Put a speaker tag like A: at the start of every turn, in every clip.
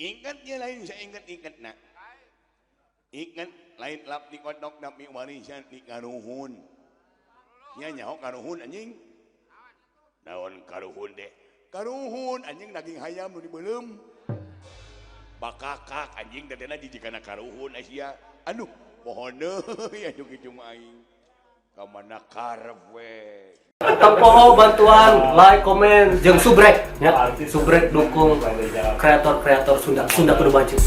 A: Ingatnya lain saya ingat-ingat nak. Ingat lain lap di kodok napi warisan di karuhun. Nya nyaho karuhun anjing. Naon karuhun deh. Karuhun anjing daging hayam nu dibeuleum. Bakakak anjing tetehna jijikana karuhun sia. Aduh, pohon deui atuh kitu mah aing. Ka mana karep we.
B: Tempoho bantuan, like, komen, jeung subrek ya. Subrek dukung kreator-kreator Sunda. Sunda kudu maju.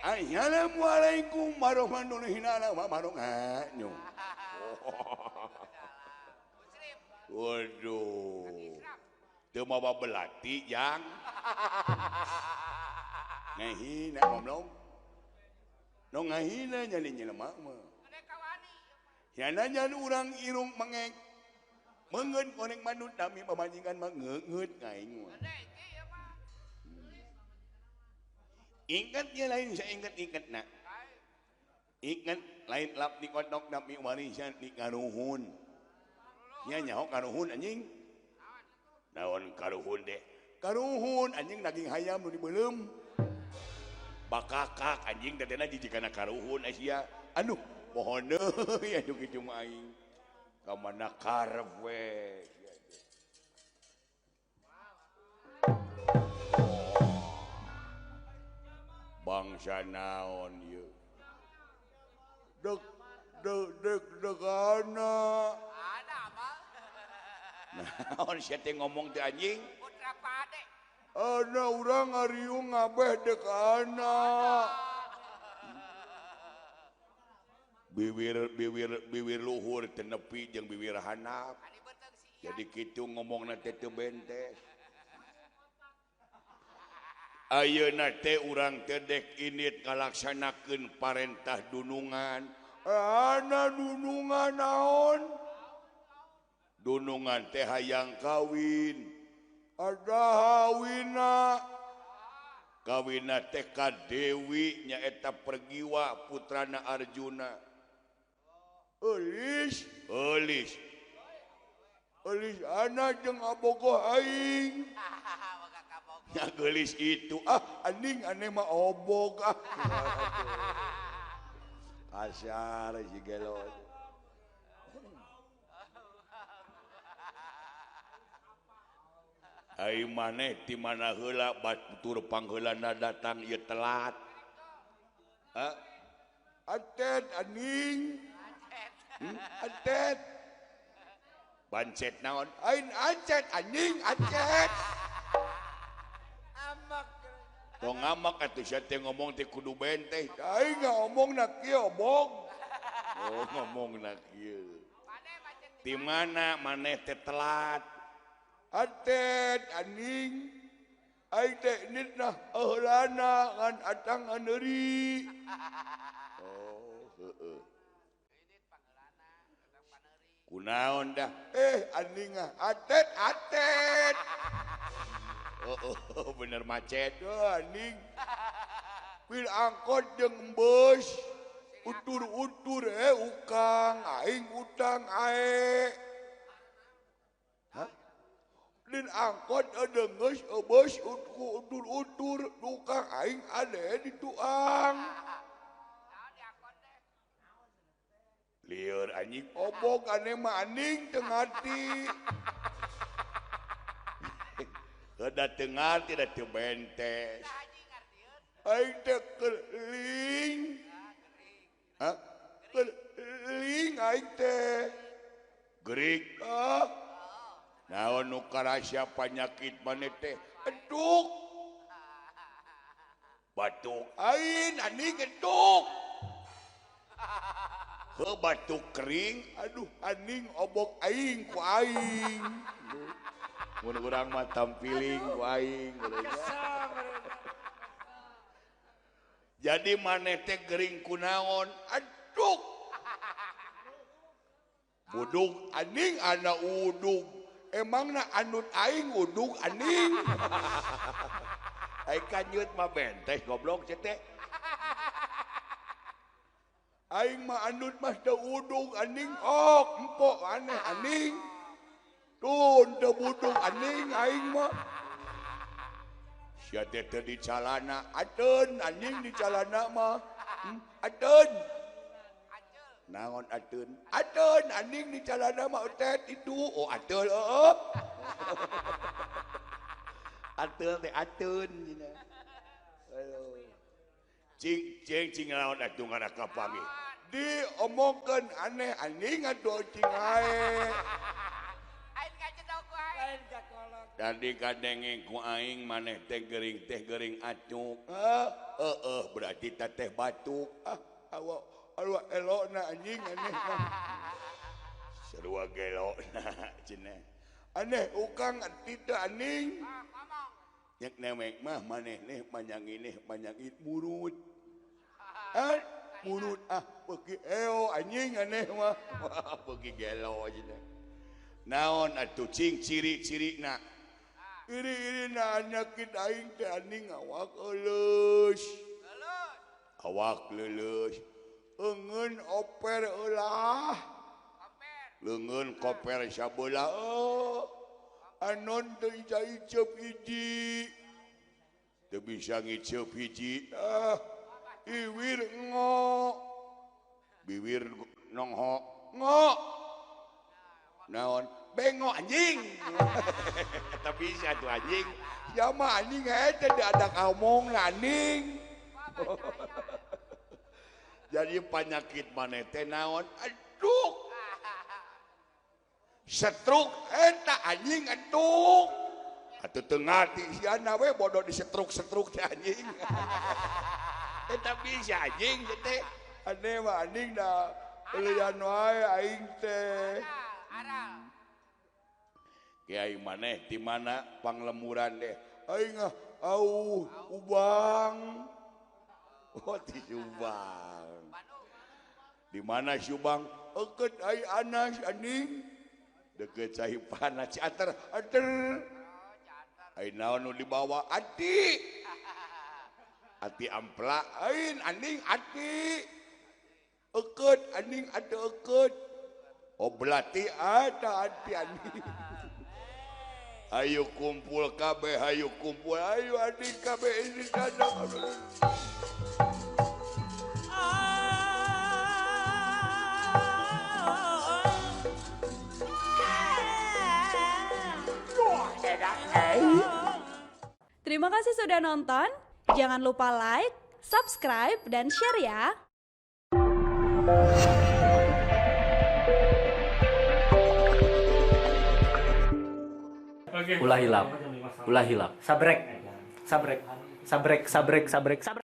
A: Assalamualaikum warahmatullahi wabarakatuh. Waduh, teu mawa belati jang. Ngahina goblok. Nu ngahina jadi jelema mah. Nya urang irung mengek. Mengeun korek manut dami pamajikan mah ngeungeut ka aing mah. Ingatnya lain saya ingat-ingat nak. Ingat lain lap di kodok napi warisan di karuhun. Nya nyaho karuhun anjing. Naon karuhun deh. Karuhun anjing daging hayam nu dibeuleum. Bakakak anjing tetehna jijikana karuhun sia. Aduh, pohon deui atuh kitu mah aing. Ka mana karep we. Bangsa naon ieu. Dek dek dek dekana. Naon sia teh ngomong teh anjing?
C: Putra pade.
A: Ana urang ngariung ngabeh dekana. Biwir biwir biwir luhur teu nepi jeung biwir handap. Jadi kitu ngomongna teh teu bentes. Ayeuna teh urang teh dek indit ngalaksanakeun parentah dunungan. Ana dunungan naon? Dunungan teh hayang kawin. Ada hawina. Kawina teh ka Dewi nyaeta Pergiwa putrana Arjuna. Eulis, eulis. Eulis ana jeung abogoh aing. Ya gelis itu ah anjing aneh mah obog ah. Kasar si gelo. Ai maneh ti mana heula batur pangheulana datang ieu telat. Ha? Atet anjing. Atet. Bancet naon? Ain acet anjing acet. Tong ngamak atuh sia teh ngomong teh kudu benteh. Aing ngomongna kieu obog. Oh ngomongna kieu. Di mana maneh teh telat? Atet anjing. Aing teh nitnah heulana ngan atang aneuri. Oh heueuh. Kunaon dah? Anjing ah atet atet. Oh, oh, bener macet. Oh, anjing. Pil angkot jeung bus. Utur-utur ukang aing utang ae. Hah? Din angkot geus bus utur-utur tukang aing ade dituang. Lieur anjing obog ane mah anjing teu ngarti. Kada teu ngarti da teu bentes. Aing teh keling. Hah? Keling aing teh. Gerik. Ah. Naon nu karasa panyakit maneh teh? Eduk. Batuk aing anjing eduk. Heuh batuk kering, aduh anjing obok aing ku aing. Mun urang mah tampiling ku aing. Jadi maneh teh gering kunaon? Aduk. Budug anjing ana udug. Emangna anut aing udug aning. Aing kanyeut mah bentes goblok sia teh. Aing mah anut mah teu udug aning ok empok aneh aning. Tuh teu budug aning aing mah. Sia teh teu di calana ateun anjing di calana mah. Ateun. Naon ateun? Ateun anjing di calana mah tet itu. Oh ateul heueuh. Ateul teh ateun cenah. Aduh. Cing cing cing naon atuh ngaran kapanggih. Diomongkeun aneh anjing atuh cing ae. Tadi kadenge ku aing maneh teh gering acuk. Heeh berarti teteh batuk. Ah awak alwa elokna anjing aneh mah. Sarua gelokna cenah. Aneh ukang teu anjing. Nyak nemek mah maneh neh panjang ineh murut. Ah murut ah beuki eo anjing aneh mah. Beuki gelo cenah. Naon atuh cing ciri-cirina. Iri-iri na anyakit aing teh aning awak euleus. Awak leuleus. Eungeun oper eulah. Leungeun koper sabelah. Anon teu iceup hiji. Teu bisa ngiceup hiji. Ah, iwir ngo. Biwir nongho. Ngo. Naon? Bengo anjing. Tapi bisa tuh anjing. Ya mah anjing eta ada ngomong anjing. Jadi penyakit maneh teh naon? Aduh. Setruk eta anjing aduh. Atuh teu ngarti siana we bodoh disetruk-setruk teh anjing. Eta bisa anjing teh. Aneh mah anjing da eulian wae aing teh. Kiai maneh di mana panglemuran deh? Aing ah, au Ubang. Oh di Subang. Di mana Subang? Eukeut ai Anas anjing. Deket cai panas Ciater, ater. Ai naon nu dibawa? Ati. Ati ampla ain anjing ati. Eukeut anjing ati eukeut. Oh belati ada ati anjing. Ayo kumpul kabeh, ayo kumpul, ayo adik kabeh ini dadang.
C: Terima kasih sudah nonton. Jangan lupa like, subscribe, dan share ya.
B: Ulah hilap. Ulah hilap. Sabrek. Sabrek. Sabrek, sabrek, sabrek, sabrek.